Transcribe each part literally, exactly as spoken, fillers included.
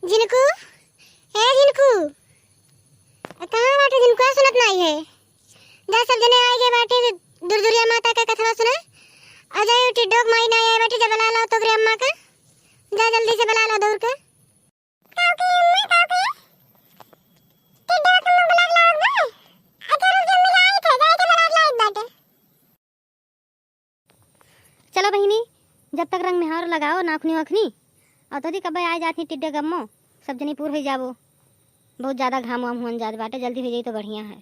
झिनकू, ए झिनकू, कहाँ बाटे झिनकुआ? सुनत नाई है। जा, सब जने आइ गए बाटे दुरदुरिया माता का कथवा सुने। अउर जा, टिड्डो के माई नाई आए बाटे, जा बलाइ लाओ तोकरे अम्मा का। जा, जल्दी से बलाइ लाओ दौड़ के। काऊ के अम्मा, काऊ के? टिड्डो के अम्मा बलाइ लाओ ना। अच्छा, रुक जा, हम जाइत है, जाइत है, बलाइ लाओ बाटे। चलो बहिनी, जब तक रंग मेहंदी लगाओ, नाखुनी वाखुनी, अउर तोहरी कब्बे आइ जात ही टिड्डे के अम्मो, सब जनी पूर होइ जाबो। बहुत ज्यादा घाम वाम हुअन जात बाटे, जल्दी होइ जाई तो बढ़िया है।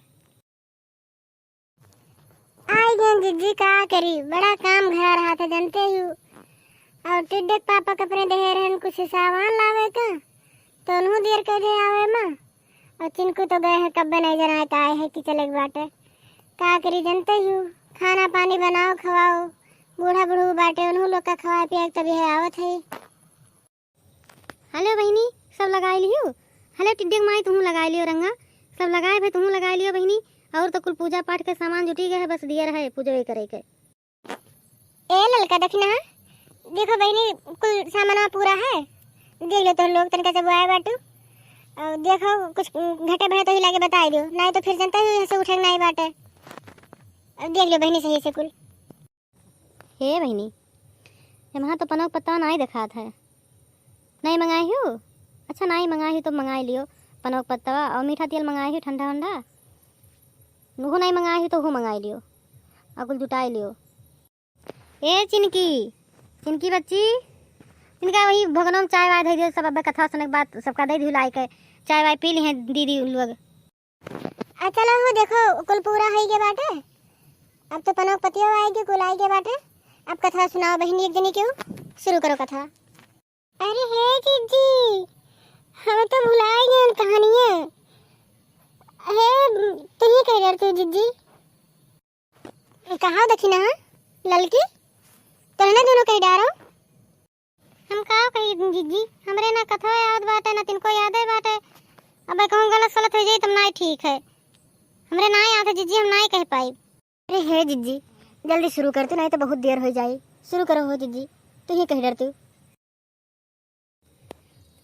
आइ गए जिज्जी, का करी, बड़ा काम घरा रहा था, जानते ही हो। अउर टिड्डे के पापा के अपने देहे रहन कुछ सामान लावे का, तो उन्हों देर कर दे आवे मा। अउर चिनकू तो गए हैं, कब्बे नहीं जनाए का आए हैं कि चले के बाटे। का करी, जानते ही हो, खाना पानी बनाओ, खवाओ, बूढ़ा बूढ़ू बाटे, उन्हों लोग का खवाए पियाए के तभी है आवत है। हेलो बहिनी, सब लगाइ लियो। हेलो टिड्डे के माई, तुहूँ लगाइ लियो रंगा। सब लगाए भाई, तुहूँ लगाइ लियो बहिनी। अउर तो कुल पूजा पाठ के सामान जुटी गए है, बस दिया रहे पूजवे करे के। ए ललका, देखी ना, देखो बहिनी, कुल सामानवा पूरा है। देख लो तोहर लोग तनका जब आए बाटू। अउर देखो, कुछ घटे बढ़े तो ही लागे बताइ दियो, नाहीं तो फिर जनता ही यहाँ से उठे के नाहीं बाटे। अब देख लो बहिनी सही से कुल। हे बहिनी, एम्हा तो पनौक पत्ता नाहीं देखात है। नाहीं मंगाई हो? अच्छा, नाहीं मंगाई हो तो मंगाइ लियो पनौक पत्तवा, अउर मीठा तेल मंगाई हो ठंडा वंडा? उहू नाहीं मंगाई हो तो उहू मंगाइ लियो, अउर कुल जुटाइ लियो। ए चिनकी, चिनकी बच्ची, इनका वही भगनों में चाय वाय धइ दियो, सब अब कथा सुने के बाद सबका दइ दियो लाइ के, चाय वाय पी लिहे दीदी उन लोग। आ चलो हो देखो, कुल पूरा होइ गए बाटे, अब तो पनौक पतियो आइ गए, कुल आइ गए बाटे। अब कथा सुनाओ बहिनी एक जनी केहू, शुरू करो कथा। अरे हे जिज्जी, हम तो भुलाइ गए कहानियाँ। हे, तुहीं कहि डरतू जिज्जी। कहाँ देखी ना ललकी, तोहने दुनो कहि डारो। हम का कही जिज्जी, हमरे ना कथो याद बाटे, ना तिनको यादे बाटे। अब कहूँ गलत सलत होइ जाई तब नाहीं ठीक है, हमरे नाहीं याद है जिज्जी, हम नाहीं कहि पाई। अरे हे जिज्जी, जल्दी शुरू कर तू, नाहीं तो बहुत देर होइ जाई। शुरू करो हो जिज्जी, तुहीं कहि डरतू।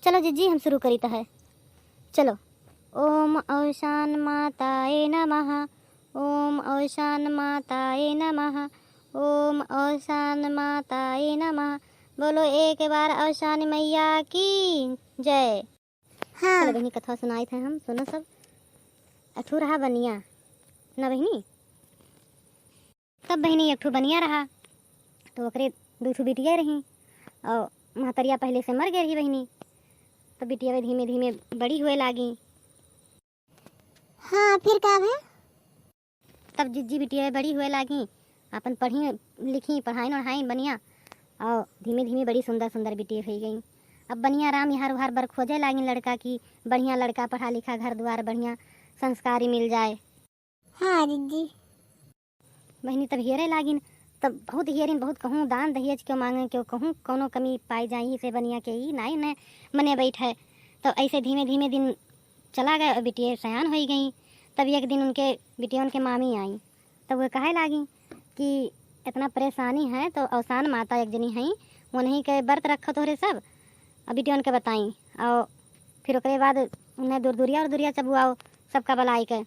चलो जिज्जी, हम शुरू करित है। चलो। ओम औसान माताए नमः, ओम औसान माताए नमः, ओम औसान माताए नमः। बोलो एक बार औसान मैया की जय। हाँ। चलो बहिनी, कथा सुनाइत है हम, सुनो सब। अठू रहा बनिया, ना बहिनी? तब बहिनी एक ठो बनिया रहा, तो ओकरे दू ठो बिटिया रही, अउर महतरिया पहिले से मर गए रही बहिनी। तो बिटिया धीमे धीमे बड़ी हुए लागी। हाँ, फिर का भे? तब जिज्जी बिटिया बड़ी हुए लागी, अपन पढ़ी लिखी, पढ़ाइन ओढ़ाइन बनिया, अउर धीमे धीमे बड़ी सुंदर सुंदर बिटिया होइ गई। अब बनिया राम इहार उहार बर खोजे लागिन लड़का की, बढ़िया लड़का पढ़ा लिखा, घर दुआर बढ़िया संस्कारी मिल जाए। हाँ जिज्जी। बहिनी तब हेरे लागिन, तब बहुत हेरिन, बहुत कहूँ दान दहेज क्यों मांगे, क्यों कहूँ कौनो कमी पाई जाई, से बनिया के ई नाई ने मने बैठे। तो ऐसे धीमे धीमे दिन चला गए और बिटिया सयान होइ गई। तब एक दिन उनके बिटिया उनके मामी आई, तब वह कहे लागी कि इतना परेशानी है तो औसान माता एक जनी हई, उन्हीं के व्रत रखो तोहरे सब, और बिटिया उनके बताई। और फिर ओकरे बाद उन्हें दुरदुरिया और दुरिया चबुआओ, सबका बुलाई के।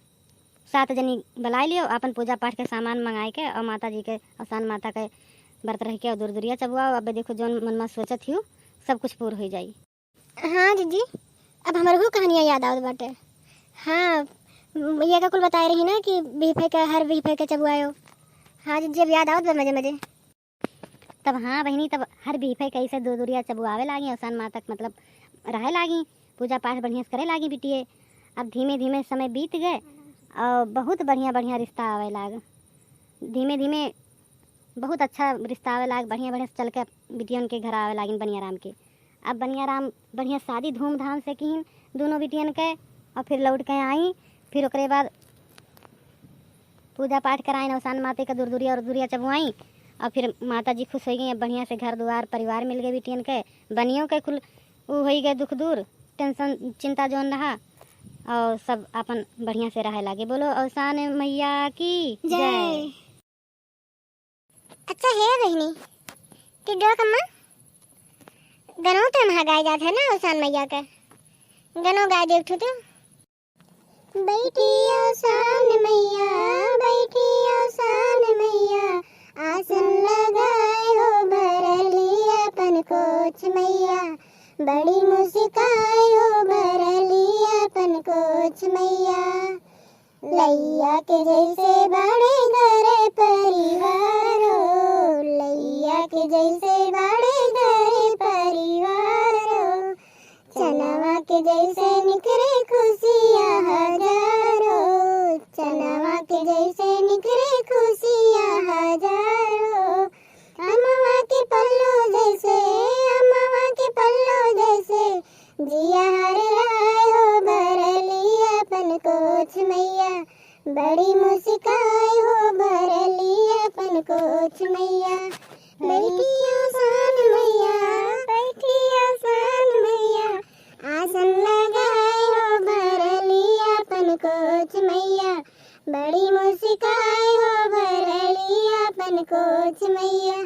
सात जनी बुलाइ लियो, आपन पूजा पाठ के सामान मंगाइ के और माता जी के, औसान माता के व्रत रहि के और दुरदुरिया चबुआओ। अब देखो जौन मन में सोचत हियो, सब कुछ पूर होइ जाई। हाँ जिज्जी, अब हमरहू कहानियाँ याद आवत बाटे। हाँ, ये का कुल बताए रही ना कि बिहफे के, हर बिहफे के चबुआयो। हाँ जिज्जी, अब याद आवत बा मजे मजे। तब हाँ बहिनी, तब हर बिहफे कैसे दुरदुरिया चबुआवे लागी, औसान माता के मतलब रहे लागी, पूजा पाठ बढ़िया से करे लागी बिटिये। अब धीमे धीमे समय बीत गए और बहुत बढ़िया बढ़िया रिश्ता आवे लाग। धीमे धीमे बहुत अच्छा रिश्ता आवे लाग, बढ़िया बढ़िया से चल के बिटियन के घर आवे लागिन बनिया राम के। अब बनिया राम बढ़िया शादी धूमधाम से किहिन दोनों बिटियन के, और फिर लौट के आई। फिर ओकरे बाद पूजा पाठ कराइन, औसान माते के दुरदुरिया और दुरिया चबुआई, और फिर माता जी खुश होइ गई। अब बढ़िया से घर दुआर परिवार मिल गए बिटियन के, बनियों के कुल उ होइ गए दुख दूर, टेंशन चिंता जौन रहा, और सब अपन बढ़िया से रहे लागे। बोलो औसान मैया की जय। जय। अच्छा हे बहिनी, टिड्डो कम्मा, गनौ तो महगाई जात है ना औसान मैया के। गनो गाय दे उठू तू। बैठी औसान मैया, बैठी औसान मैया, आसन लगाए हो भरली अपन कोच मैया, बड़ी मुस्काए हो भरली अपन कोच मैया। लैया के जैसे बड़े घर परिवार हो, लैया के जैसे बड़े घर परिवार हो, चनवा के जैसे निकरे खुशियाँ हजारों, चनवा के जैसे निकरे खुशियाँ हजारों। अमवा के पल्लो जैसे, अमवा के पल्लो जैसे, जिया हर आए हो भरली अपन कोच मैया, बड़ी मुस्काए हो भरली अपन कोच मैया। बैठी औसान मैया, बैठी औसान मैया, आसन लगाए हो भरली अपन कोच मैया, बड़ी मुस्काए हो भरली अपन कोच मैया।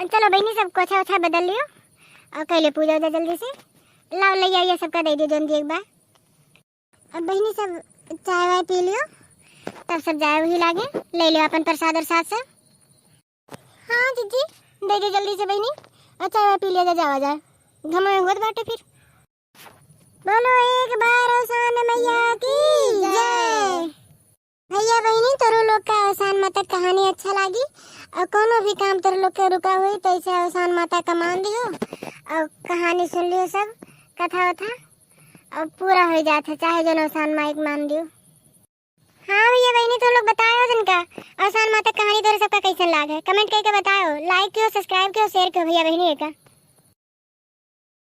चलो बहिनी, सब कोछा ओछा बदल लियो और कैले पूजा उजा जल्दी से। लाओ लैया ये सबका दे दियो जौन दिए के बा। अब बहिनी सब चाय वाय पी लियो, तब सब जाए वही लागे, ले लियो अपन प्रसाद और साथ सब। हाँ जीजी, दे दे जल्दी से बहिनी, और चाय वाय पी लिया जा, जावा जाए, घमवा होत बाटे फिर। बोलो एक बार औसान मैया की जय। भैया बहिनी, तोरो लोग का औसान माता कहानी अच्छा लागी और कोनो भी काम तोरो लोग के रुका हुई तो ऐसे औसान माता का मान दियो और कहानी सुन लियो सब, कथा वथा, और पूरा हो जात है, चाहे जौन औसान माई के मान दियो। हाँ भैया बहिनी, तो लोग बताओ जिनका औसान माता कहानी तोरे सबका कैसन लाग है, comment करके बताओ, like कियो, subscribe कियो, share कियो भैया बहिनी एका।